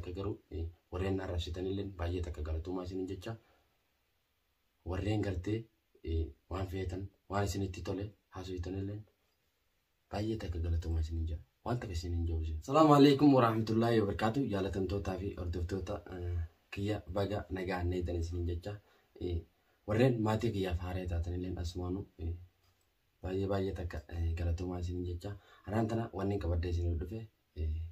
Takka garuu warreen na arrabsitanillee baay'ee takka galatoomaa isiniin jecha. Warreen gartee waan feetan waan isinitti tole haasoftanillee baay'ee takka galatoomaa isiniin jedha. Waan takka isiniin jiru isin. Salaamu alaikum warahmatullahi wabarakatuh. Jaalatamtootaa fi hordoftoota kiyya baga nagaan neetan isiniin jecha. Warreen maatii kiyyaaf haaraa taatanillee asumaanuu baay'ee baay'ee takka galatoomaa isiniin jecha. Haraan tana wanni qabadhee isiniif dhufe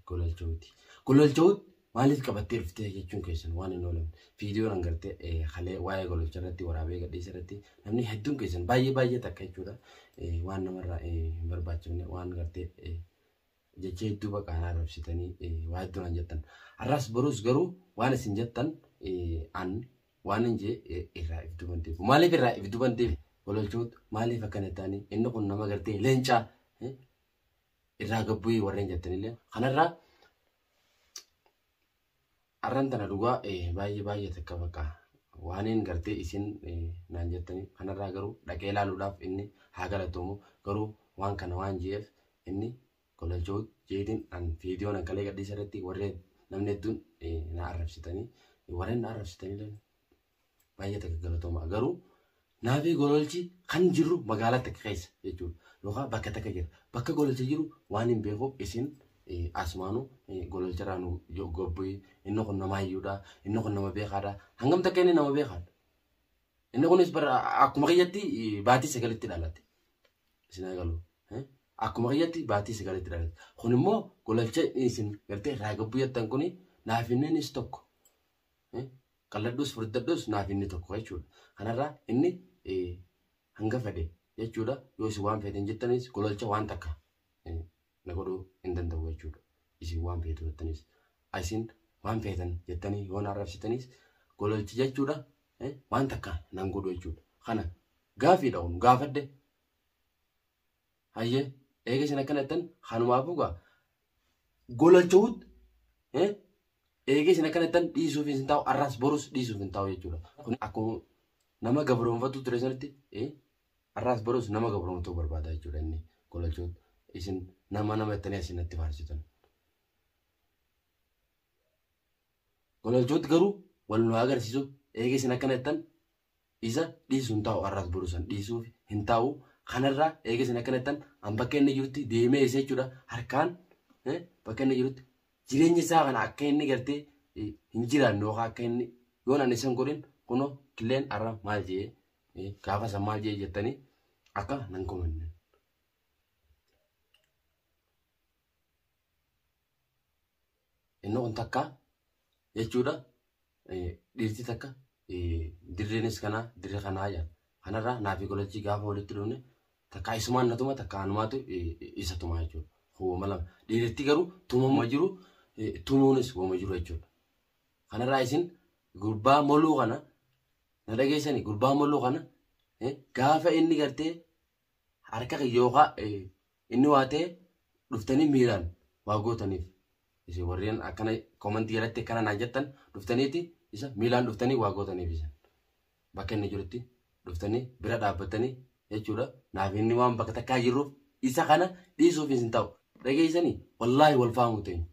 gololcha'uuti. Gololcha'uut maaliif qabattee dhuftee jechuun keessan waan hin oolamne. Viidiyoon hangartee halee waa'ee gololcha irratti waraabee gadhiisa irratti namni hedduun keessan baay'ee baay'ee takka jechuudha. Waan namarraa hin barbaachifne waan gartee jecha hedduu baqaan arrabsitanii waa hedduu naan jettan. Har'as borus garuu waan isin jettan an waan hin jee irraa if duuban deebi'u. Maaliif irraa if duuban deebi'u? Gololchuut maaliif akkana ta'anii inni kun nama gartee leencaa irraa gabbu'ee warreen jettanillee kanarraa arran tana dhugaa baay'ee baay'ee takka bakka waaniin gartee isin naan jettanii kanarraa garuu dhaqee ilaaluudhaaf inni haa galatoomu garuu waan kana waan je'eef inni gololchuut jeetiin an viidiyoon an kalee gadhiisa irratti warreen namni hedduun na arrabsitanii warreen na arrabsitanii baay'ee takka galatooma garuu naafii gololchi kan jiru magaalaa takka keessa jechuudha. Yookaan bakka takka jira. Bakka gololchi jiru waan hin beekuuf isin asumaanuu gololcharraa nu gobbu'ii inni kun nama hayyuudha inni kun nama beekaadha. Hangam takka inni nama beekaadha. Inni kunis bara akkuma kiyyatti baatii sagalitti dhalate. Isin eegalu. Akkuma kiyyatti baatii sagalitti dhalate. Kun immoo gololcha isin gartee irraa gabbuu jettan kuni naaf innis tokko. Qalladhus furdadhus naaf inni tokko jechuudha. Kanarraa inni hanga fedhe jechuudha. Yoo isin waan feetan jettanis gololcha waan takka na godhuu hin danda'u jechuudha. Isin waan feetu jettanis isin waan feetan jettanii yoo na arrabsitanis gololchi jechuudha waan takka nan godhu jechuudha. Kana gaafiidha kun gaafadhe. Hayyee eega isin akkana jettan kanumaafuu gaa gololcha'uut eega isin akkana jettan dhiisuuf hin taa'u arraas borus dhiisuuf hin taa'u jechuudha. Kun akkuma nama gabroonfatu ture sanatti arraas borus nama gabroonfatuu barbaada jechuudha inni gololcha'uut isin nama nama jettanii asin natti faarsitan. Gololcha'uut garuu wal nu agarsiisu eega isin akkana jettan isa dhiisuu hin taa'u arraas borus san dhiisuuf hin taa'u. Kanarraa eega isin akkana jettan an bakka inni jirutti deemee isa jechuudha harkaan bakka inni jirutti jireenya isaa kana akka inni gartee hin jiraanne yookaan akka inni yoon ani isa hin godhin kunoo killeen arra maal jee gaafa san maal jee jettanii akka nan komanne. Inni kun takka jechuudha dhiirti takka dirreenis kanaa dirree kanaa jedha. Kanarraa naafi gololchii gaafa walitti dhufne takka isumaan na tuma takka anumaatu isa tuma jechuudha. Uumama lama. Dhiirti garuu tumama jiru tumuunis uumama jiru jechuudha. Kanarraa isin gurbaa moluu kana na dhageessanii gurbaa moluu kana gaafa inni gartee harka kiyya yookaan inni waa ta'e dhuftanii miiraan waa gootaniif. Isin warreen akkana koomantii jalatti akkana naan jettan dhuftaniiti isa miilaan dhuftanii waa gootaniif isin. Bakka inni jirutti dhuftanii bira dhaabbatanii jechuudha. Naaf inni waan bakka takkaa jirruuf isa kana dhiisuuf isin ta'u. Dhageessanii wallaahi wal faamu teenya.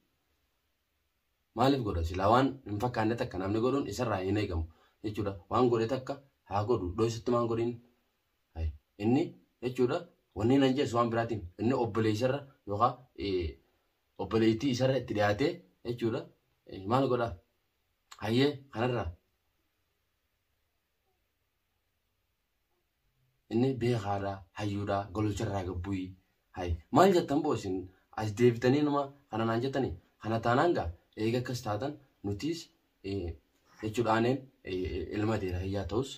Maaliif godha silaa waan hin fakkaanne takka namni godhuun isarraa hin eegamu jechuudha. Waan godhe takka haa godhu dhoysutti maan godhin. Inni jechuudha wanni nan jeessu waan biraatiin inni obboleessarra yookaan obboleettii isarra itti dhiyaatee jechuudha maal godha hayyee kanarraa inni beekaadha hayyuudha gololcharraa gabbuyi hay maal jettan boo isin as deebitanii numa kana naan jettanii kana taanaan gaa eega akkas taatan nutis jechuudha aneen ilma deera hiyyaa ta'us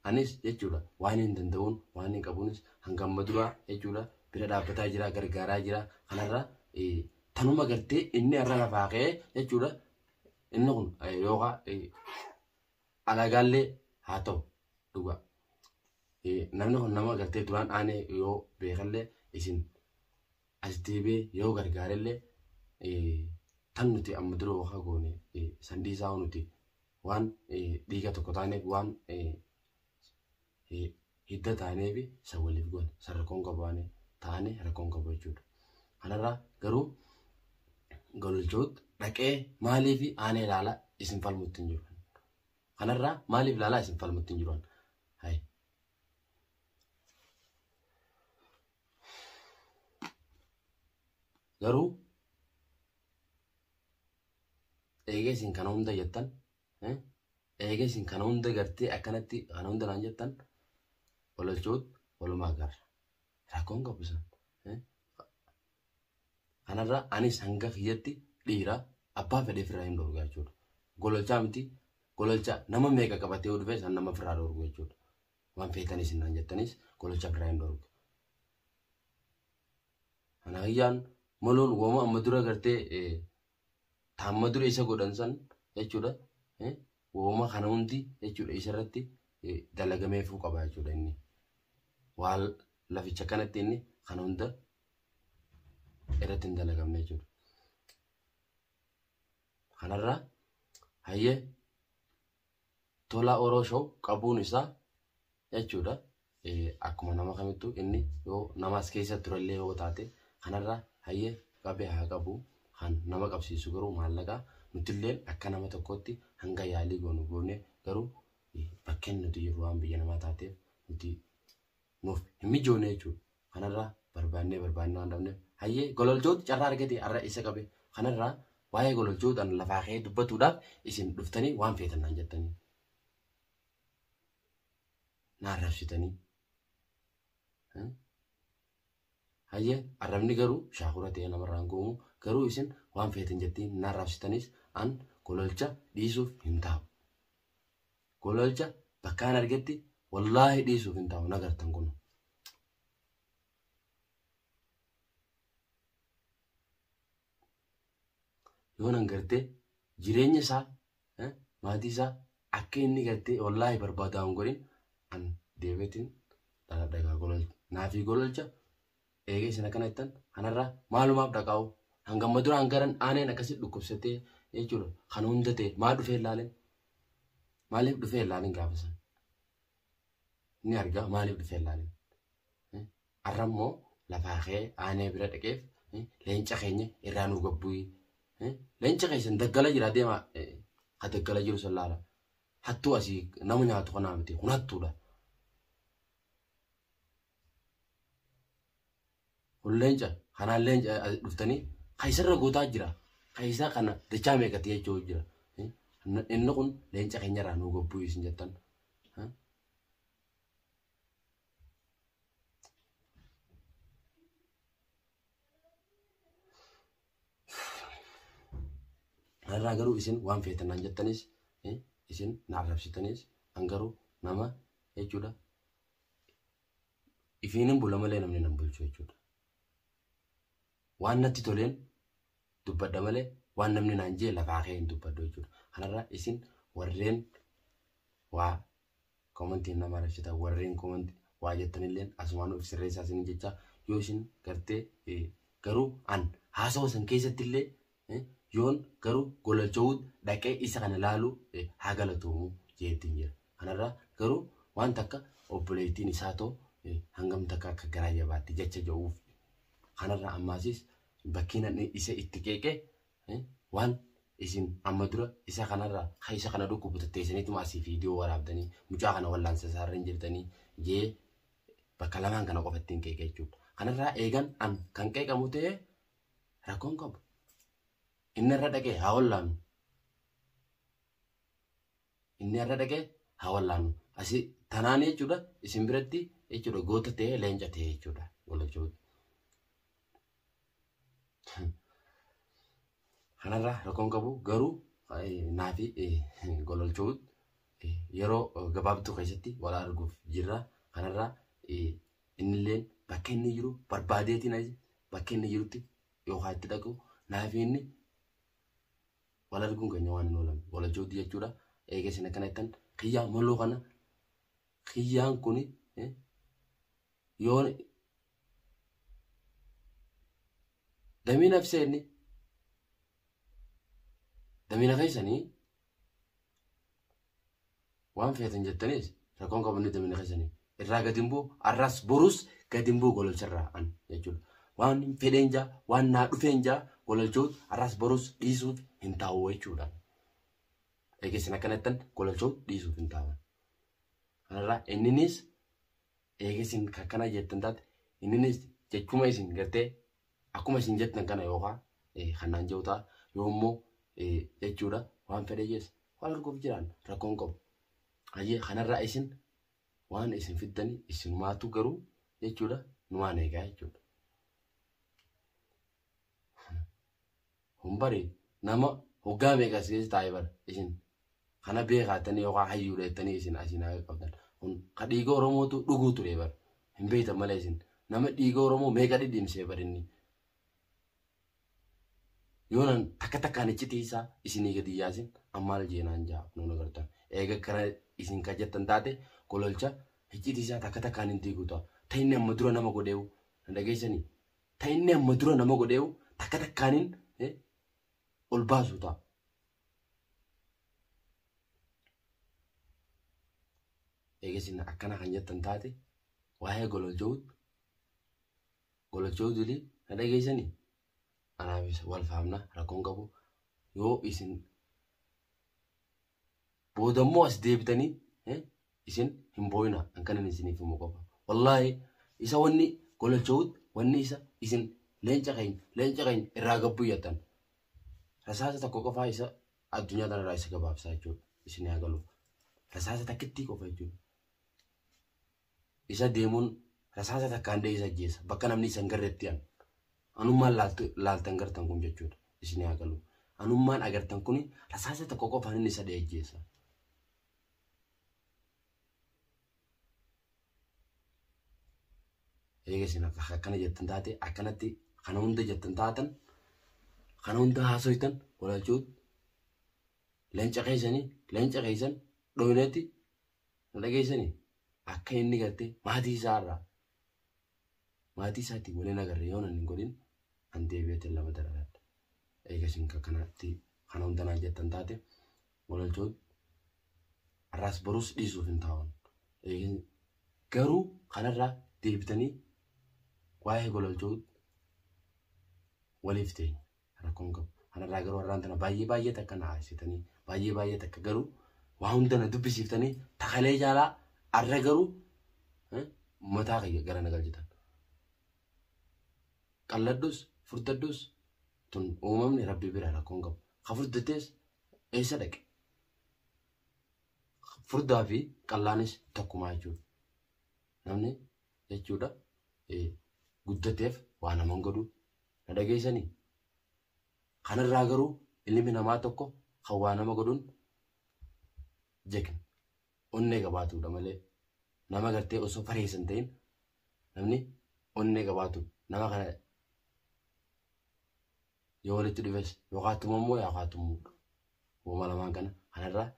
anis jechuudha waan hin danda'uun waan hin qabuunis hanga amma duraa jechuudha bira dhaabbataa jira gargaaraa jira kanarra tanuma gartee inni har'a lafaa ka'ee jechuudha inni kun yookaan alagaallee haa ta'u dhugaa. Namni kun nama gartee duraan aanee yoo beekallee isin as deebi'ee yoo gargaarellee tan nuti amma dura yookaan goone san dhiisaa nuti waan dhiiga tokko taaneef waan hidda taaneef san waliif goone san rakkoon qabu taane rakkoon qabu jechuudha. Kanarraa garuu gololchoot dhaqee maaliif aanee ilaalaa isin falmutti hin jiru. Kanarraa maaliif ilaalaa isin falmutti hin jiru. Hayi. Garuu eegee isin kana hunda jettan, eegee isin kana hunda gartee akkanatti kana hunda naan jettan, gololchoot walumaa agarra. Rakkoon qabu isaan. Kanarraa anis hanga kiyyatti dhiira abbaa fedhee ofirraa hin dhorgu jechuudha. Gololchaa miti, gololcha nama meeqa qabatee yoo dhufe san nama ofirraa dhorgu jechuudha. Waan feetanis naan jettanis gololcha ofirraa hin dhorgu. Kana kiyyaan maloon wooma amma dura gartee taamma dura isa godhan san jechuudha. Wooma kana hundi jechuudha isarratti dalagameefuu qaba jechuudha inni. Waan laficha kanatti inni kana hunda irratti hin dalagamne jechuudha. Kanarraa hayyee Tolaa Oroo Show qabuun isaa jechuudha. Akkuma nama kamittuu inni yoo nama as keessa turellee yoo taate, kanarraa hayyee qabee haa qabu. Kan nama qabsiisu garuu maallaqa. Nutillee akka nama tokkootti hanga yaalii goonu goone, garuu bakkeen nuti jirru waan biyya namaa taateef nuti nuuf hin mijoone jechuudha. Kanarraa barbaannee barbaannee waan dhabneef hayyee gololchooti carraa argate har'a isa qabe. Kanarraa waa'ee gololchootaan lafaa ka'ee dubbatuudhaaf isin dhuftanii waan feetan naan jettanii. Na arrabsitanii. Hayyee arrabni garuu shaakura ta'ee namarraan goomu, garuu isin waan feetan jettii na arrabsitanis an gololcha dhiisuuf hin taa'u. Gololcha bakkaan argetti wallaahi dhiisuuf hin taa'u, nagartan kun. Yoo nan gartee jireenya isaa, maatii isaa akka inni gartee wallaahi barbaadaa hin godhin, an deebiitiin dhaladha gololcha. Naafii gololcha eegee isin akkana jettan, kanarraa maalumaaf dhaqaa'u? Hangamma duraan garan aaneen akkasitti dhukkubsatee jechuudha. Kan hunda ta'e maa dhufee ilaalin? Maaliif dhufee ilaalin gaafa san? Ni argaa, maaliif dhufee ilaalin? Har'a immoo lafaa ka'ee aanee bira dhaqeef leenca keenya irraa nu gabbu'ii. Leenca keessan daggala jira, deema ka daggala jiru san laala. Hattuu asii nama nyaatu kanaa miti, kun hattuudha. Kun leenca kanaan leenca dhuftanii kan isarra gootaa jira. Kan isaa kana dachaa meeqatti jechuu jira. Inni kun leenca keenyarraa nu gabbu'ii isin jettan. Kanarraa garuu isin waan feetan naan jettanis, isin na arrabsitanis, an garuu nama jechuudha. Ifiin hin bula malee namni nan bulchu jechuudha. Waan natti toleen dubbadha malee waan namni naan jee lafaa ka'ee hin dubbadhu jechuudha. Kanarraa isin warreen waa komantiin nama arrabsitan, warreen komantii waa jettanillee asumaan of sirreessaa isin jecha. Yoo isin gartee garuu an haasawaa san keessatti illee yoon garuu gololcha'uu dhaqee isa kana laalu haa galatoomu jeettiin jira. Kanarraa garuu waan takka obboleettiin isaa too hangam takka akka garaa jabaatti jecha jedhuuf. Kanarraa ammaasis bakkiin ani isa itti qeeqee waan isin amma dura isa kanarraa ha isa kana dhukkubu tatteessaniituma asii viidiyoo waraabdanii mucaa kana wallaansa isaarra hin jirtanii jee bakka lamaan kana qofa ittiin qeeqee jechuudha. Kanarraa eegan an kan qeeqamu ta'e rakkoon qabu. Inni irra dhaqee haa wallaanu. Inni irra dhaqee haa wallaanu. Asi tanaan jechuudha isin biratti jechuudha goota ta'ee leenca ta'e jechuudha. Gololchoota. Kanarraa rakkoon qabu, garuu naafi gololchuu yeroo gabaabduu keessatti wal arguuf jirra. Kanarraa innillee bakka inni jiru barbaadeetiin bakka inni jirutti yookaan itti dhaqu naafi inni wal arguun keenya waan hin oolamne gololchuutti jechuudha. Eega isin akkana jettan kiyyaa maloo kana kiyyaan kuni yoo damii nafsee inni damiina keessanii waan feetan jettanis rakkoon qabu, inni damiina keessanii irraa gadi hin bu'u, arras borus gadi hin bu'u gololcharraa an jechuudha. Waan fedheen jaa, waan naa dhufeen jaa, Gololcha'uut har'as borus dhiisuuf hin taa'u jechuudha. Eega isin akkanattan gololcha'uut dhiisuuf hin taa'u. Kanarraa inninis eega isin akkana jettan taate inninis jechuma isin gartee akkuma isin jettan kana yookaan kanaan jiru ta'a yoo immoo jechuudha waan fedhe jees waan arguuf jiraan rakkoon qabu. Hayyee kanarraa isin waan isin fiddanii isinumaatu garuu jechuudha numaan eegaa jechuudha. Hun bari nama hoggaa meeqa as keessa taa'ee bara isin kana beekaatanii yookaan hayyuudha jettanii isin asiin haa qabdan. Kun ka dhiiga Oromootu dhuguu ture bara. Hin beektan malee isin nama dhiiga Oromoo meeqa dhidhiimsee bara inni. Yoonan takka takkaan iccitii isaa isinii gadi yaasin ammaal jeenaan jaa nuun agartan. Eega kana isin ka jettan taate gololcha iccitii isaa takka takkaan hin diigu ta'a. Ta inni amma dura nama godheewu na dhageessanii. Ta inni amma dura nama godheewu takka takkaaniin ol baasu ta'a. Eega isin akkana kan jettan taate waa'ee gololcha'uut gololcha'uu dilii na dhageessanii. Anaafis wal faamna rakkoon qabu yoo isin boodammoo as deebitanii isin hin booyina an kanan isiniif himu qofa. Wallaahi isa wanni gololcha'uut wanni isa isin leenca keenya leenca keenya irraa gabbuu jettan. Rasaasa tokko qofaa isa addunyaa tanarraa isa gabaabsaa jechuudha. Isin haa galu. Rasaasa takkittii qofa jechuudha. Isa deemuun rasaasa takkaan dee isa ajjeesa. Bakka namni isa hin garreetti an. Anummaan laaltan gartan kun jechuudha. Isin haa galu. Anummaan agartan kun rasaasa tokko qofaan inni isa dhee ajjeesa. Eega isin akkana jettan taate akkanatti kana hunda jettan taatan kana hunda haasoytan walalchuut leenca keessanii leenca keessan dhoynetti na dhageessanii akka inni gartee maatii isaa irraa maatii isaatiin waliin agarre yoo nan hin godhin an deebi'eetiin lama dararadha. Eega isin akkanatti kana hunda naan jettan taate walalchuut har'as borus dhiisuuf hin taa'an. Garuu kanarraa deebitanii waa'ee gololchuut waliif teenya rakkoon qabu. Kanarraa garuu har'aan tana baay'ee baay'ee takka na aarsitanii baay'ee baay'ee takka garuu waa hunda na dubbisiiftanii takalee jaalaa har'a garuu mataa kiyya gara na galchitan. Qalladhus furdadhus tun uumamni rabbi bira rakkoon qabu. Ka furdatees eessa dhaqe? Furdaa fi qallaanis tokkumaa jechuudha. Namni jechuudha guddateef waa nama hin godhu na dhageessanii. Kanarraa garuu ilmi namaa tokko kan waa nama godhuun jekna onnee qabaatudha malee nama gartee osoo fareessa hin ta'in namni onnee qabaatu nama kana yoo walitti dhufes yookaan tumammoo yookaan tumuudha. Uumama lamaan kana kanarraa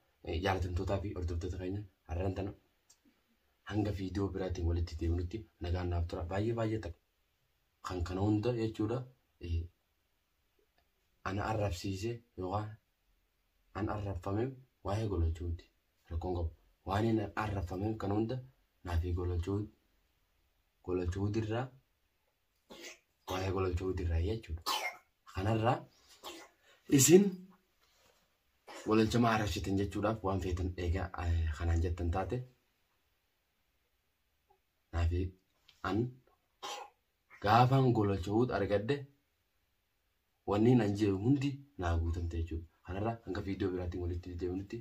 jaalatamtootaa fi hordoftoota keenya har'aan tana hanga viidiyoo biraatiin walitti deemnutti nagaan naaf tura. Baay'ee baay'ee takka kan kana hunda jechuudha ana arrabsiise yookaan an arrabfameef waa'ee gololchuuti rakkoon qabu. Waan inni arrabfameef kana hunda naaf gololchuutirraa waa'ee gololchuutirraa jechuudha. Kanarraa isin gololchama arrabsitan jechuudhaaf waan feetan eegaa kanaan jettan taate naaf an gaafaan gololcha'uut argadde wanni nan jiru hundi naa guutamte jechuudha. Kanarraa hanga viidiyoo biraatiin walitti deemnutti